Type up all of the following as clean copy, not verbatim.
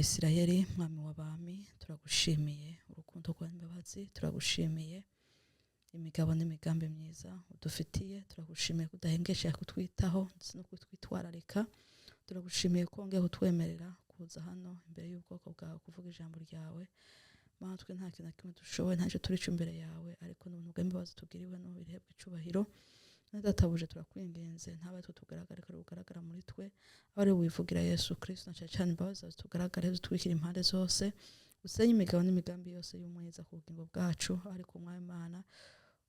Isirayeli, Mwami w'abami, turagushimiye urukundo rwawe n'imbabazi, turagushimiye imigabo n'imigambi myiza udufitiye, turagushimiye ko udahengesha kutwitaho ndetse no kutwitwararika, turagushimiye ko wongeye kutwemerera kuza hano imbere y'ubwoko bwawe kuvuga ijambo ryawe. Mana, twe nta kintu na kimwe dushoboye, ntacyo turica imbere yawe, ariko n'ubuntu bw'imbabazi tugiriwe n'ubirihebwe icubahiro. Databuje, turakwinginze, ntabe twe tugaragara ko ugaragara muri twe, abe ari wivugira Yesu Kristo, na cyane cyane imbabazi zawe zitugaragare, zitwikira impande zose, usenye imigabo n'imigambi yose y'umwiza ku bugingo bwacu. Ariko Umwami Imana,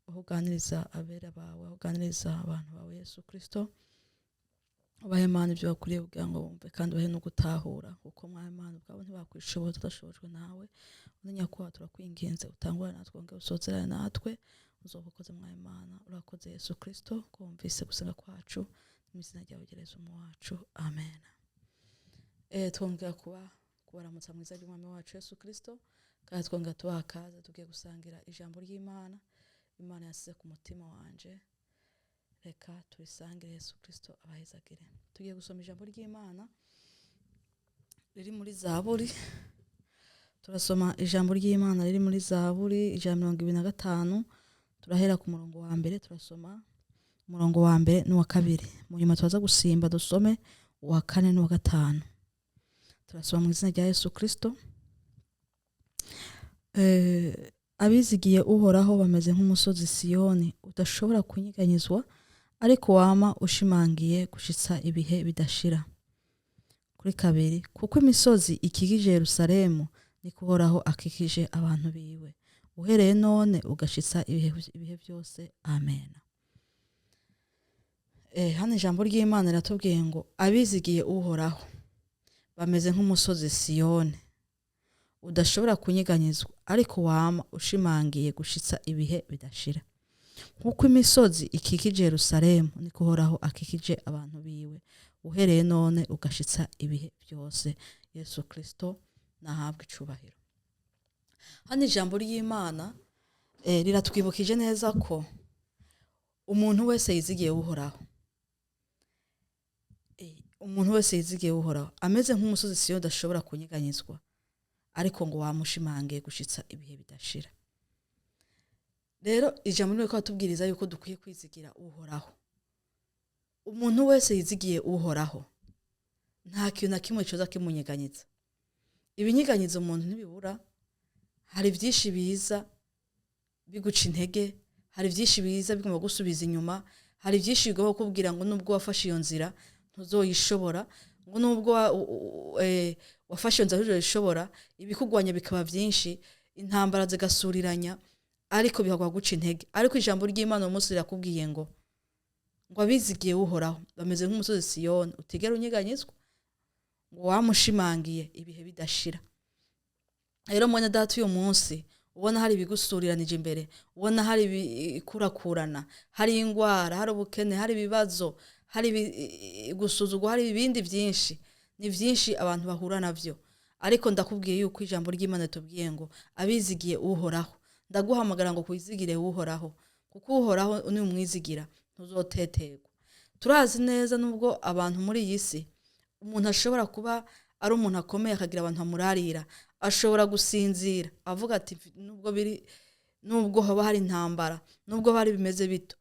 aho uganiriza abera bawe, aho uganiriza abantu bawe Yesu Kristo, ubahe Imana ibyo bakwiriye kugira ngo bumve, kandi ubahe no gutahura, kuko Mwami Imana, ubwabo ntibakwishobora tudashobojwe nawe. Undi nyakubahwa, turakwinginze, utangurane natwe, wongere usozerane natwe, uzoba ukoze. Mwami Imana, urakoze Yesu Kristo ko wumvise gusenga kwacu, mu izina ryawe gereza umu wacu, amen. Twongera kuba kubaramutsa mu izina ry'Umwami wacu Yesu Kristo, kandi twongera tubaha akaze. Tugiye gusangira ijambo ry'Imana Imana yasize ku mutima wanje, reka turisangire. Yesu Kristo abahezagire. Tugiye gusoma ijambo ry'Imana riri muri Zaburi. Turasoma ijambo ry'Imana riri muri Zaburi 125. Turahera ku murongo wa mbere, turasoma umurongo wa mbere n'uwa kabiri, mu nyuma turaza gusimba dusome uwa kane n'uwa gatanu. Turasoma mu izina rya Yesu Kristo. Abizigiye Uhoraho bameze nk'umusozi Siyoni udashobora kunyeganyizwa, ariko wama ushimangiye gushitsa ibihe bidashira. Kuri kabiri: kuko imisozi ikikije Yerusalemu, niko Uhoraho akikije abantu biwe, uhereye none ugashitsa ibihe byose. Amen. Hano ijambo ry'Imana riratubwiye ngo abizigiye Uhoraho bameze nk'umusozi Siyoni udashobora kunyeganyizwa, ariko wama ushimangiye gushitsa ibihe bidashira. Nk'uko imisozi ikikije Yerusalemu, niko Uhoraho akikije abantu biwe, uhereye none ugashitsa ibihe byose. Yesu Kristo nahabwe icubahiro. Hano ijambo ry'Imana riratwibukije neza ko umuntu wese yizigiye Uhoraho, umuntu wese yizigiye Uhoraho ameze nk'umusozi Siyoni udashobora kunyeganyizwa, ariko ngo wamushimangiye gushitsa ibihe bidashira. Rero ijambo riri batubwiriza yuko dukwiye kwizigira Uhoraho. Umuntu wese yizigiye Uhoraho, nta kintu na kimwe coza kimunyeganyiza. Ibinyeganyiza umuntu ntibibura. Hari byinshi biza biguca intege, hari byinshi biza bigomba gusubiza inyuma, hari byinshi bigomba kukubwira ngo nubwo wafashe iyo nzira ntuzoyishobora, ngo nubwo wafashe iyo nzira ntuzoyishobora. Ibikugwanya bikaba byinshi, intambara zigasuriranya, ariko bikagwa guca intege. Ariko ijambo ry'Imana uyu munsi rirakubwiye ngo abizigiye Uhoraho bameze nk'umusozi Siyoni utigera unyeganyizwa, ngo wamushimangiye ibihe bidashira. Rero mwene data, uyu munsi ubona hari ibigusuriranije imbere, ubona hari ibikurakurana, hari ingwara, hari ubukene, hari ibibazo, hari gusuzugwa, hari ibindi byinshi, ni byinshi abantu bahura navyo. Ariko ndakubwiye yuko ijambo ry'Imana ritubwiye ngo abizigiye Uhoraho, ndaguhamagara ngo kwizigire Uhoraho, kuko Uhoraho numwizigira ntuzoteterwa. Turazi neza, nubwo abantu muri iyi si, umuntu ashobora kuba ari umuntu akomeye, akagira abantu amurarira, ashobora gusinzira avuga ati nubwo biri, nubwo haba hari intambara, nubwo hari bimeze bito,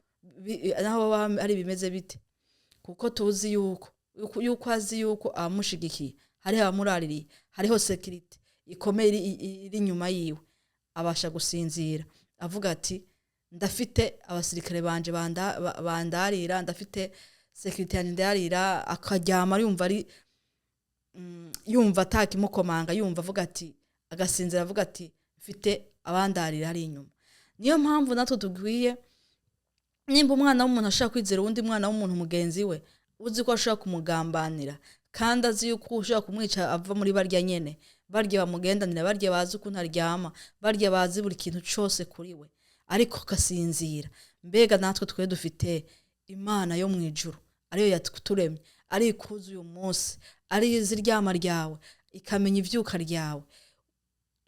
naho haba hari bimeze bite, kuko tuzi yuko azi yuko abamushigikiye, hariho abamuraririye, hariho sécurité ikomeye iri inyuma yiwe, abasha gusinzira avuga ati ndafite abasirikare banje bandarira, ndafite sécurité yanjye ndarira, akaryama yumva ari yumva atakimukomanga, yumva avuga ati, agasinzira avuga ati mfite abandarira ari inyuma. Niyo mpamvu natwe tugwiye, nimba umwana w'umuntu ashobora kwizera uwundi mwana w'umuntu mugenzi we, uzi ko ashobora kumugambanira, kandi azi yuko ushobora kumwica ava muri barya nyene, barya bamugendanira, barya bazi ukuntu aryama, barya bazi buri kintu cose kuri we, ariko akasinzira, mbega natwe twe dufite Imana yo mu ijuru, ariyo yaturemye, ariyo ikuzi uyu munsi, ariyo izi iryama ryawe, ikamenya ivyuka ryawe,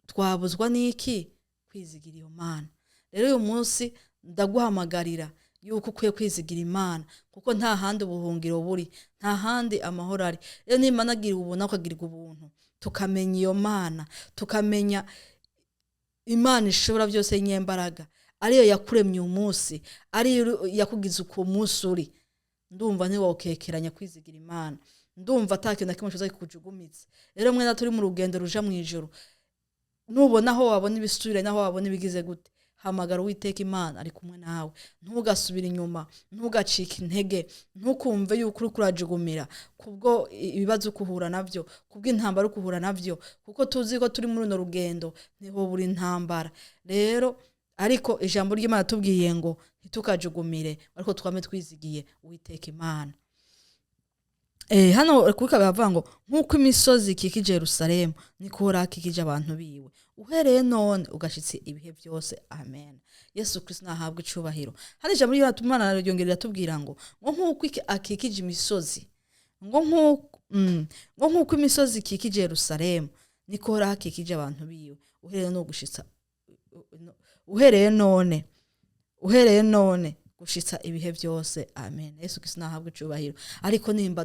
twabuzwa n'iki kwizigira iyo Mana? Rero uyu munsi ndaguhamagarira yuko ukwiye kwizigira Imana, kuko nta handi ubuhungiro buri, nta handi amahoro ari. Rero nimba nagira ubuntu, ukagirirwa ubuntu. Tukamenya iyo Mana, tukamenya Imana ishobora byose y'inyembaraga, ariyo yakuremye uyu munsi, ariyo yakugize uko munsi uri. Ndumva ntiwokekeranya kwizigira Imana. Ndumva ata kintu na kimwe kiza kukujugumitsa. Rero mwene, turi mu rugendo ruja mu ijuru. Nubona aho wabona ibisubire, naho wabona ibigize gute, hamagara Uwiteka Imana, ari kumwe nawe. Ntugasubire inyuma, ntugacike intege, ntukumve yuko uri kurajugumira kubwo ibibazo ukuhura nabyo, kubwo intambara ukuhura nabyo, kuko tuzi ko turi muri runo rugendo ntihobura intambara. Rero ariko ijambo ry'Imana tubwiye ngo ntitukajugumire, ariko twame twizigiye Uwiteka Imana. Hano kuri kabiri bavuga ngo nk'uko imisozi ikikije Yerusalemu, niko Uhoraho akikije abantu biwe, uhereye none ugashitse ibihe byose. Amen. Yesu Kristo nahabwa icubahiro. Hano ijambo ry'Imana ryongera riratubwira ngo nk'uko akikije imisozi, ngo nk'uko imisozi ikikije Yerusalemu, niko Uhoraho akikije abantu biwe, uhereye no gushitsa uhereye none gushitsa ibihe byose. Amen. Yesu Kristo nahabwa icubahiro. Ariko nimba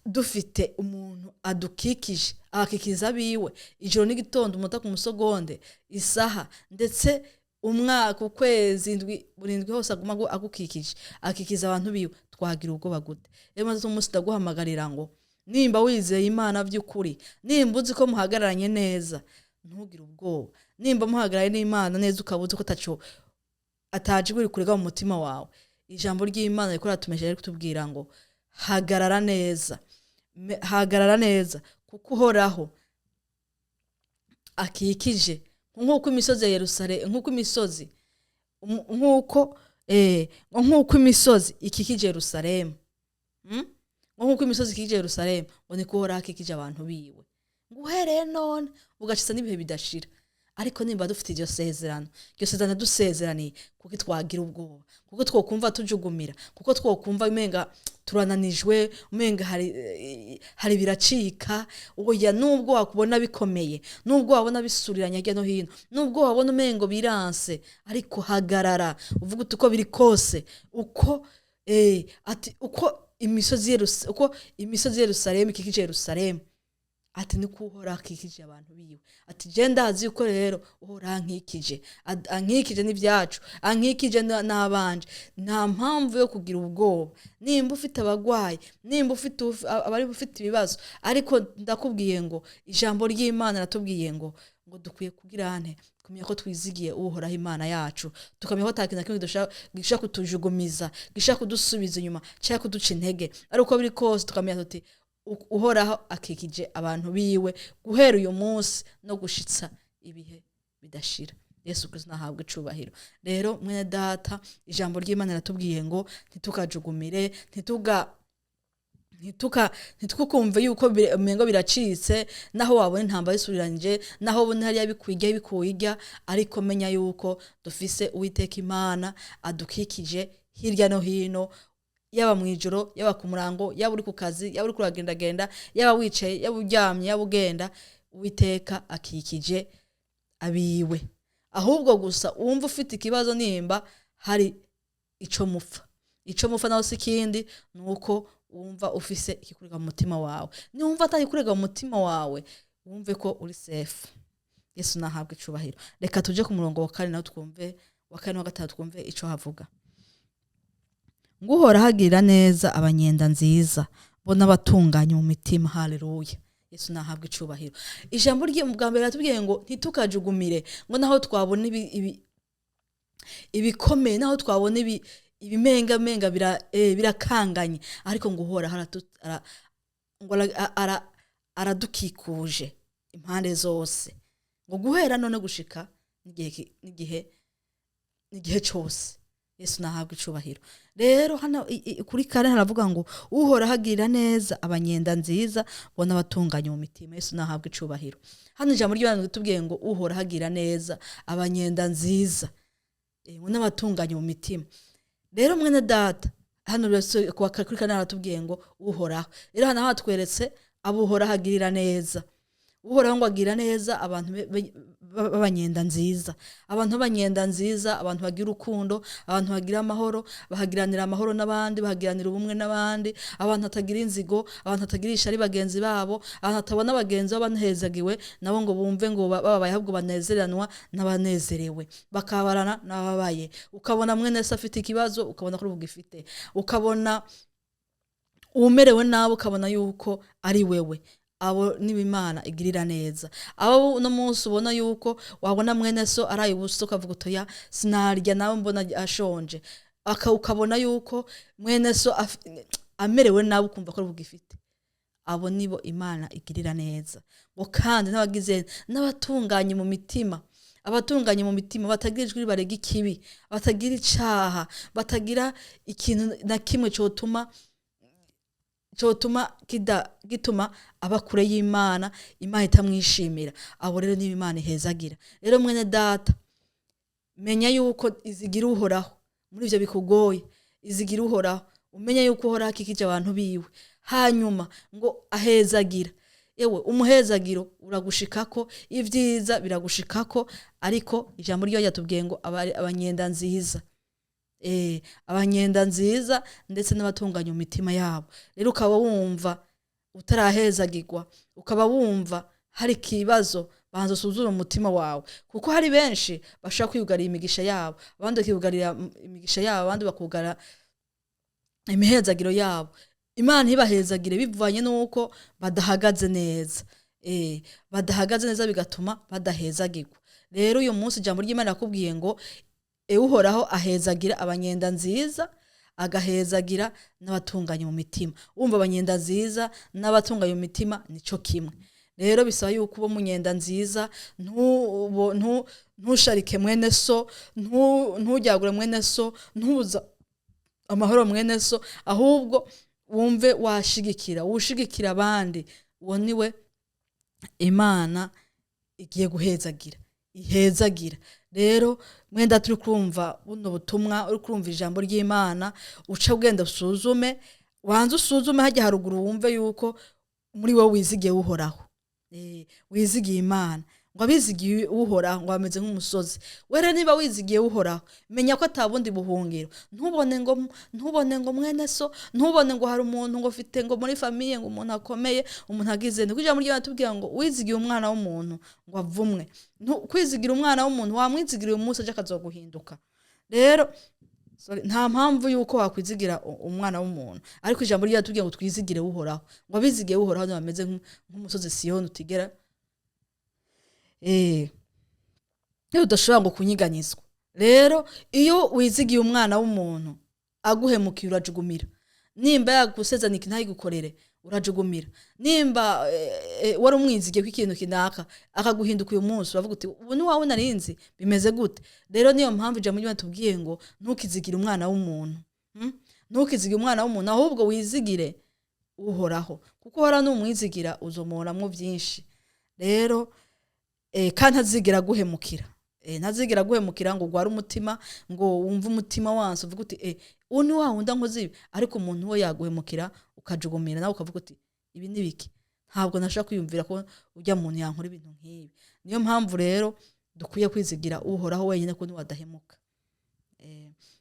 dufite umuntu adukikije, agakikiza abiwe ijoro n'igitondo, umunota ku musogonde, isaha, ndetse umwaka, ukwezi, indwi, burindwi hose aguma agukikije, akikiza abantu biwe, twagira ubwoba gute? Rero maze umunsi ndaguhamagarira ngo nimba wizeye Imana by'ukuri, nimba uzi ko muhagararanye neza, ntugire ubwoba. Nimba muhagararanye n'Imana neza, ukaba uzi ko ataco atajwi rikurega mu mutima wawe, ijambo ry'Imana riko riratumesha, riri kutubwira ngo hagarara neza. Hagarara neza, kuko Uhoraho akikije nk'uko imisozi ya Yerusalemu, nk'uko imisozi ikikije Yerusalemu, Ngo nk'uko imisozi ikikije Yerusalemu, ngo niko Uhoraho akikije abantu biwe, ngo uhereye none ugashitsa n'ibihe bidashira. Ariko nimba dufite iryo sezerano, iryo sezerano dusezeraniye, kuko twagira ubwoba, kuko twokumva tujugumira, kuko twokumva umenga turananijwe, umenga hari biracika? Oya. Nubwo wakubona bikomeye, nubwo wabona bisuriranye hirya no hino, nubwo wabona umengo biranse, ariko hagarara uvuga uti uko biri kose, uko ati uko imisozi Yerusalemu ikikije Yerusalemu, ati niko Uhoraho akikije abantu biwe. Ati je ndazi yuko rero Uhoraho ankikije, ankikije n'ibyacu, ankikije n'abanje, nta mpamvu yo kugira ubwoba. Nimba ufite abagwayi, nimba ufite abari ufite ibibazo, ariko ndakubwiye ngo ijambo ry'Imana ratubwiye ngo dukwiye kugira nte? Kumenya ko twizigiye Uhoraho Imana yacu, tukamenya ko ata kintu na kimwe gishobora kutujugumiza, gishobora kudusubiza inyuma cyangwa kuduca intege. Ariko uko biri kose tukamenya tuti Uhoraho akikije abantu biwe guhera uyu munsi no gushitsa ibihe bidashira. Yesu Kristo nahabwa icubahiro. Rero mwene data, ijambo ry'Imana riratubwiye ngo ntitukajugumire, ntitukumve yuko umengo biracitse. Naho wabona intambara isubiranije, naho ubona hariya bikwiga bikwiga, ariko menya yuko dufise Uwiteka Imana adukikije hirya no hino, yaba mu ijoro, yaba ku murango, yaba uri ku kazi, yaba uri kuragendagenda, yaba wicaye, yaba uryamye, yaba ugenda, Uwiteka akikije abiwe. Ahubwo gusa wumva ufite ikibazo, nimba hari ico mupfa, ico mupfa naho si ikindi, ni uko wumva ufise ikikurega mu mutima wawe. Niwumva atakikurega mu mutima wawe, wumve ko uri safe. Yesu nahabwe icubahiro. Reka tuje ku murongo wa kane naho twumve, wa kane wa gatanu, twumve ico havuga. Ngo Uhoraho agirira neza abanyenda nziza, bo n'abatunganye mu mitima. Haleluya, Yesu nahabwe icubahiro. Ijambo rye bwa mbere ratubwiye ngo ntitukajugumire, ngo naho twabona ibikomeye, naho twabona ibimenga birakanganye, ariko ngo Uhoraho ngo aradukikuje impande zose, ngo guhera none gushika n'igihe cyose. Yesu nahabwa icubahiro. Rero hano kuri kane haravuga ngo Uhoraho agirira neza abanyenda nziza, bo n'abatunganye mu mitima. Yesu nahabwa icubahiro. Hano ijambo ry'Imana ritubwiye ngo Uhoraho agira neza abanyenda nziza, ngo n'abatunganye mu mitima. Rero mwene data, hano rero kuri kane haratubwiye ngo Uhoraho, rero hano hatweretse abo Uhoraho agirira neza. Uhoraho ngo agira neza abantu. b'abanyenda nziza, abantu b'abanyenda nziza, abantu bagira urukundo, abantu bagira amahoro, bahagiranira amahoro n'abandi, bahagiranira ubumwe n'abandi, abantu batagira inzigo, abantu batagira ishari bagenzi babo, abantu batabona bagenzi babo banezerewe nabo ngo bumve ngo bababaye, ahubwo banezeranwa n'abanezerewe, bakabarana n'ababaye. Ukabona mwene se afite ikibazo, ukabona ko ugifite, ukabona umerewe nabi, ukabona yuko ari wewe. Abo niba Imana igirira neza. Abo uno munsi ubona yuko wabona mwene so araye ubusa, ukavuga utoya sinarya nawe mbona ashonje, ukabona yuko mwene so amerewe nabi, ukumva ko bugifite. Abo nibo Imana igirira neza. Ngo kandi n'abagize n'abatunganye mu mitima, abatunganye mu mitima, batagira ijwi barega ikibi, batagira icaha, batagira ikintu na kimwe cotuma gituma aba kure y'Imana, Imana itamwishimira. Abo rero niba Imana ihezagira. Rero mwene data, menya yuko izigira Uhoraho muri ivyo bikugoye, izigira Uhoraho, umenye yuko Uhoraho akikije abantu biwe. Hanyuma ngo ahezagira, ewe umuhezagiro uragushikako, ivyiza biragushikako. Ariko ijambo ryo yatubwiye ngo abanyenda nziza, abanyenda nziza ndetse n'abatunganya imitima yabo. Rero ukaba wumva utarahezagirwa, ukaba wumva hari ikibazo, banza usuzure umutima wawe, kuko hari benshi bashobora kwiyugarira imigisha yabo, abandi bakiyugarira imigisha yabo, abandi bakugara imihezagiro yabo, Imana ntibahezagire bivanye n'uko badahagaze neza, badahagaze neza bigatuma badahezagirwa. Rero uyu munsi ijambo ry'Imana yakubwiye ngo Uhoraho ahezagira abanyenda nziza, agahezagira n'abatunganye mu mitima. Wumva abanyenda nziza n'abatunganye mu mitima nico kimwe. Rero bisaba yuko uba munyenda nziza, ntusharike mwene so, ntujyagure mwene so, ntubuza amahoro mwene so, ahubwo wumve washigikira, wushigikira abandi. Uwo niwe Imana igiye guhezagira, ihezagira. Rero mwenda turi kumva buno butumwa, uri kumva ijambo ry'Imana, uca ugenda usuzume, wanze usuzume hajya haruguru, wumve yuko muri wowe wizigiye Uhoraho, wizigiye Imana. Ngo abizigiye Uhoraho ngo bameze nk'umusozi wera. Niba wizigiye Uhoraho, menya ko atabundi buhungiro. Ntubone ngo mwene so, ntubone ngo hari umuntu ngo ufite ngo muri famille ngo umuntu akomeye, umuntu agize. Niko ijambo ry'Imana tubwira ngo wizigiye umwana w'umuntu ngo avumwe. Kwizigira umwana w'umuntu, wamwizigira uyu munsi aje akazoguhinduka. Rero nta mpamvu yuko wakwizigira umwana w'umuntu, ariko ijambo ry'Imana tubwira ngo twizigire Uhoraho. Ngo abizigiye Uhoraho bameze nk'umusozi Siyoni utigera iyo udashobora ngo kunyiganyizwa. Rero iyo wizigiye umwana w'umuntu aguhemukiye, urajugumira. Nimba yagusezerana ikintu ntayigukorere, urajugumira. Nimba wari umwizigiye ko ikintu kinaka akaguhinduka uyu munsi, uravuga uti ubu ni wawe narinzi, bimeze gute? Rero niyo mpamvu ijambo ry'Imana tubwiye ngo ntukizigire umwana w'umuntu, Ntukizigire umwana w'umuntu, ahubwo wizigire Uhoraho, kuko Uhoraho numwizigira uzomuboramwo byinshi. Rero kandi ntazigera aguhemukira, ntazigera aguhemukira ngo ugware umutima, ngo wumve umutima wanse, uvuge uti ubu ni wa wundi ankoze ibi. Ariko umuntu we yaguhemukira ukajugumira, nawe ukavuga uti ibi ni biki, ntabwo nashobora kwiyumvira ko ujya muntu yankora ibintu nk'ibi. Niyo mpamvu rero dukwiye kwizigira Uhoraho wenyine, ko niwadahemuka.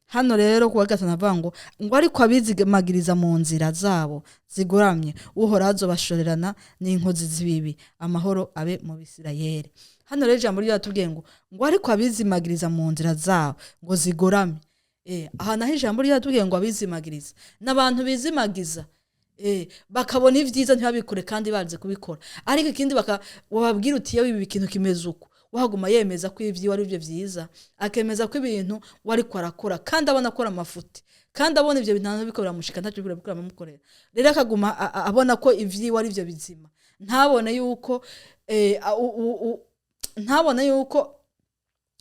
Hano rero kuwa gatanu avuga ngo ariko abizigamagiriza mu nzira zabo zigoramye, Uhoraho azobashorerana n'inkozi z'ibibi, amahoro abe mu Bisirayeli. Hano rero ijambo ryatubwiye ngo ariko abizimagiriza mu nzira zabo ngo zigoramye. Aha naho ijambo ryatubwiye ngo abizimagiriza n'abantu bizimagiza, bakabona ivyiza ntibabikore kandi bazi kubikora. Ariko ikindi wababwira uti yewe ibi kintu kimeze uko, waguma yemeza ko ivyiwe ari byo vyiza, akemeza ko ibintu wariko arakora, kandi abona akora amafuti, kandi abona ivyo bintu biko biramushika, ntacyo biko biramukorera. Rero akaguma abona ko ivyiwe ari byo bizima, ntabone yuko ntabone yuko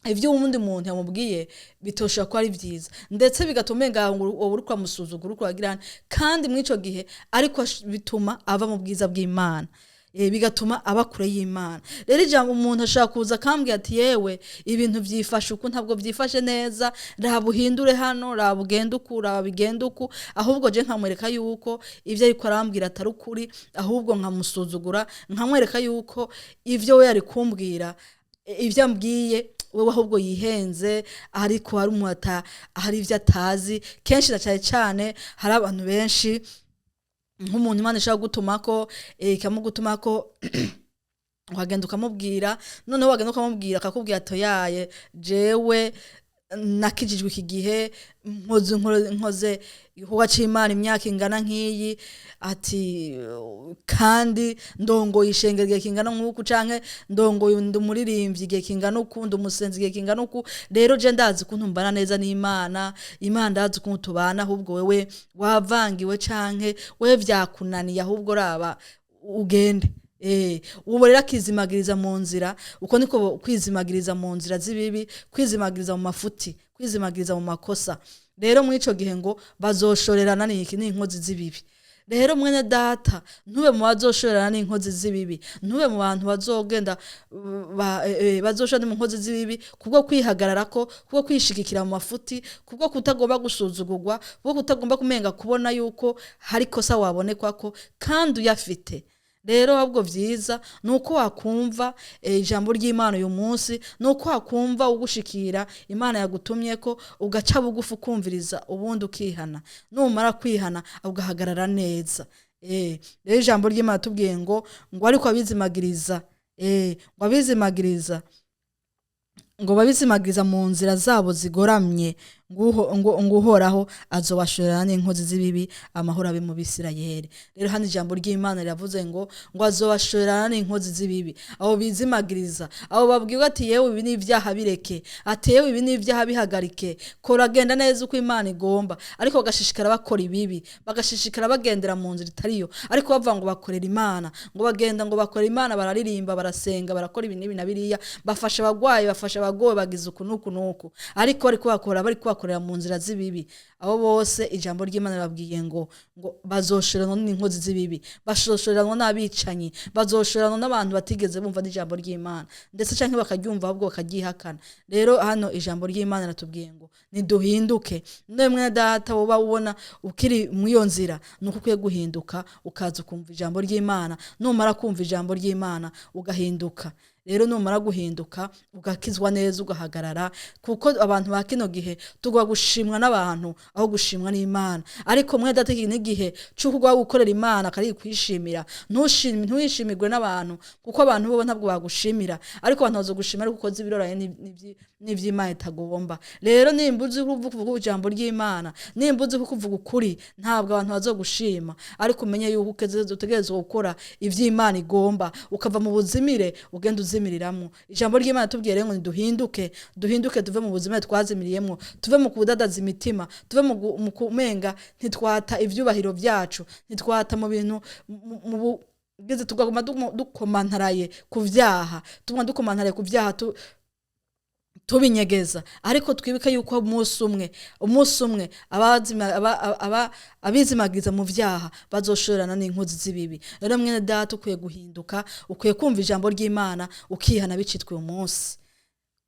ivyo uwundi muntu yamubwiye bitoshobora kuba ari vyiza, ndetse bigatuma umenga ngo wowe uriko uramusuzugura, uriko uragira, kandi mw'ico gihe ariko bituma ava mu bwiza bw'Imana, bigatuma aba kure y'Imana. Rero ijambo umuntu ashaka kuza akambwira ati yewe ibintu vyifashe uku, ntabwo vyifashe neza, raba uhindure hano, raba ugende uku, raba bigende uku, ahubwo je nkamwereka yuko ivyo ariko arambwira atari ukuri, ahubwo nkamusuzugura, nkamwereka yuko ivyo we yari kumbwira Ibyo ambwiye wewe ahubwo yihenze, ariko hari umuntu hari ibyo atazi. Kenshi na cyane cyane hari abantu benshi, nk'umuntu Imana ishobora gutumako, ikamugutumako, ukagenda ukamubwira. Noneho wagenda ukamubwira, akakubwira ati: "Yaye, jewe nakijijwe iki gihe, nkoze igikorwa c'Imana imyaka ingana nk'iyi," ati, "kandi ndongoye ishengero igihe kingana nk'uku, canke ndongoye, ndi umuririmbyi igihe kingana uku, ndi umusenzi igihe kingana uku. Rero je ndazi ukuntu mbana neza n'Imana, Imana ndazi ukuntu tubana. Ahubwo wewe wavangiwe, canke wewe vyakunaniye, ahubwo raba ugende." Ubu rero akizimagiriza mu nzira. Uko niko kwizimagiriza mu nzira z'ibibi, kwizimagiriza mu mafuti, kwizimagiriza mu makosa. Rero muri ico gihe ngo bazoshorerana n'iki? N'inkozi z'ibibi. Rero mwene data, ntube mu bazoshorerana n'inkozi z'ibibi, ntube mu bantu bazogenda bazoshora mu nkozi z'ibibi kubwo kwihagararako, kubwo kwishigikira mu mafuti, kubwo kutagomba gusuzugurwa, kubwo kutagomba kumenga kubona yuko hari kosa wabonekwako kandi uyafite. Rero ahubwo vyiza ni uko wakumva ijambo ry'Imana uyu munsi, ni uko wakumva ugushikira Imana yagutumye ko ugaca bugufi, ukumviriza, ubundi ukihana. Numara kwihana ugahagarara neza. Rero ijambo ry'Imana tubwiye ngo ariko abizimagiriza, ngo abizimagiriza, ngo babizimagiriza mu nzira zabo zigoramye, ngo Uhoraho azobashorera n'inkozi z'ibibi, amahoro abe mu Bisirayeli. Rero hano ijambo ry'Imana riravuze ngo azobashorerana n'inkozi z'ibibi, abo bizimagiriza, abo babwirwa ati: "Yewe, ibi ni ibyaha, bireke," ati: "Yewe, ibi ni ibyaha, bihagarike, kora, genda neza uko Imana igomba," ariko bagashishikara bakora ibibi, bagashishikara bagendera mu nzira itariyo, ariko bavuga ngo bakorera Imana, ngo bagenda ngo bakorera Imana, bararirimba, barasenga, barakora ibi n'ibi na biriya, bafasha abagwayi, bafasha abagowe, bagize uku n'uku n'uku, ariko bariko bakorera mu nzira z'ibibi. Abo bose ijambo ry'Imana ribabwiye ngo bazoshoreranwa n'inkozi z'ibibi, bazoshoreranwa n'abicanyi, bazoshoreranwa n'abantu batigeze bumva n'ijambo ry'Imana ndetse, canke bakaryumva ahubwo bakaryihakana. Rero hano ijambo ry'Imana riratubwiye ngo niduhinduke. None mwene data, woba ubona ukiri mu iyo nzira, nuko ukwiye guhinduka, ukaza ukumva ijambo ry'Imana. Numara kumva ijambo ry'Imana ugahinduka, rero numara guhinduka ugakizwa neza, ugahagarara, kuko abantu ba kino gihe tugwa gushimwa n'abantu aho gushimwa n'Imana. Ariko mwene data, iki n'igihe c'uko ugwa gukorera Imana akari kwishimira, ntuwishimirwe n'abantu, kuko abantu bo ntabwo bagushimira, ariko abantu bazogushimira ariko ukoze ibiroranye n'ivy'Imana itagomba. Rero nimba uzi kuvuga ijambo ry'Imana, nimba uzi kuvuga ukuri, ntabwo abantu bazogushima, ariko umenye yuko utegerezwa gukora ivy'Imana igomba, ukava mu buzimire ugenda uzimiriramwo. Ijambo ry'Imana tubwiye rero ngo niduhinduke, duhinduke, tuve mu buzimire twazimiriyemwo, tuve mu kudadaza imitima, tuve mu kumenga ntitwata ivyubahiro vyacu, ntitwata mu bintu mu bugeze, tugaguma dukomantaraye ku vyaha, tuguma dukomantaraye ku vyaha, tubinyegeza. Ariko twibuke yuko umunsi umwe abizimagiriza mu vyaha bazoshorerana n'inkozi z'ibibi. Rero mwene data, ukwiye guhinduka, ukwiye kumva ijambo ry'Imana, ukihana bicitwe uyu munsi,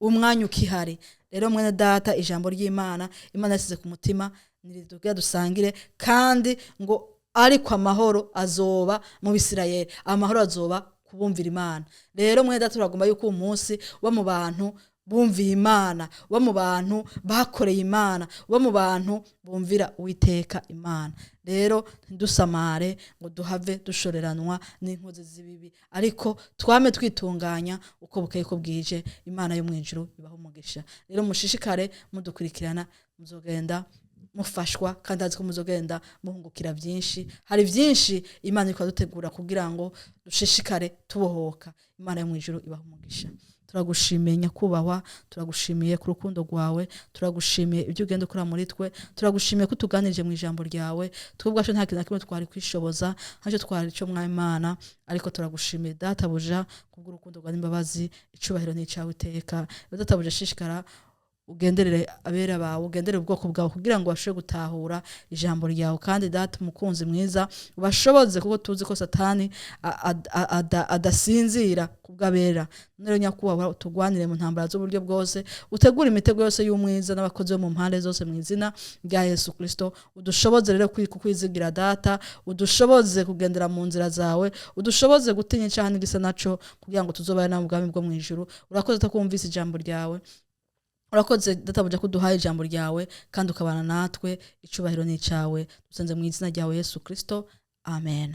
umwanya ukihari. Rero mwene data, ijambo ry'Imana Imana yasize ku mutima niridubwira dusangire kandi ngo ariko amahoro azoba mu Bisirayeli, amahoro azoba kubumvira Imana. Rero mwene data, turagomba yuko uyu munsi wo mu bantu bumviye Imana, bo mu bantu bakoreye Imana, bo mu bantu bumvira Uwiteka Imana. Rero ntidusamare ngo duhave dushoreranwa n'inkozi z'ibibi, ariko twame twitunganya uko bukeye ko bwije. Imana yo mu ijuru ibaho umugisha. Rero mushishikare mudukurikirana, muzogenda mufashwa, kandi azi ko muzogenda muhungukira byinshi. Hari byinshi Imana iri kudutegura kugira ngo dushishikare tubohoka. Imana yo mu ijuru ibaho umugisha. Turagushimiye nyakubahwa, turagushimiye ku rukundo rwawe, turagushimiye ibyo ugenda ukora muri twe, turagushimiye ko utuganirije mu ijambo ryawe. Twe ubwacu nta kintu na kimwe twari kwishoboza, ntacyo twari cyo mwa Imana, ariko turagushimiye databuja kubw'urukundo rwawe n'imbabazi. Icubahiro ni icyawe iteka. Databuja, shishikara ugenderere abera bawe, ugenderere ubwoko bwawe, kugira ngo bashobore gutahura ijambo ryawe. Kandi data umukunzi mwiza, ubashoboze, kuko tuzi ko Satani adasinzira ku Kubw'abera. None rero, Nyakubahwa, utugwanire mu ntambara z'uburyo bwose, utegure imitego yose y'umwiza n'abakozi bo mu mpande zose, mu izina rya Yesu Kristo. Udushoboze rero kukwizigira, Data, udushoboze kugendera mu nzira zawe, udushoboze gutinya icyaha n'igisa naco, kugira ngo tuzobane nawe mu bwami bwo mu ijuru. Urakoze takumvise ijambo ryawe. Urakoze, Databuja, ko uduhaye ijambo ryawe kandi ukabana natwe. Icubahiro ni icawe. Dusenze mu izina ryawe Yesu Kristo, amen.